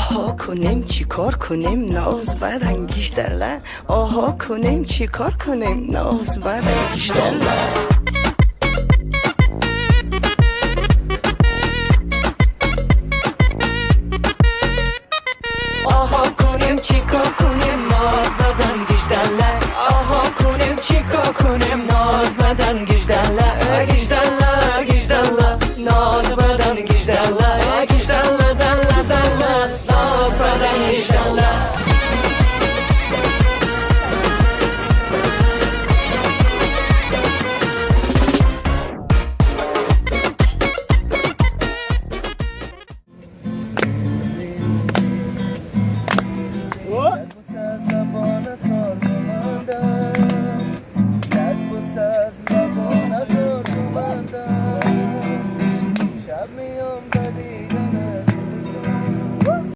Оҳо кунем, чӣ кор кунем, ноз бадан гиждала. Оҳо кунем, чӣ кор кунем, ноз бадан гиждала. Оҳо кунем, чӣ кор кунем, ноз бадан гиждала. Оҳо кунем, чӣ кор кунем.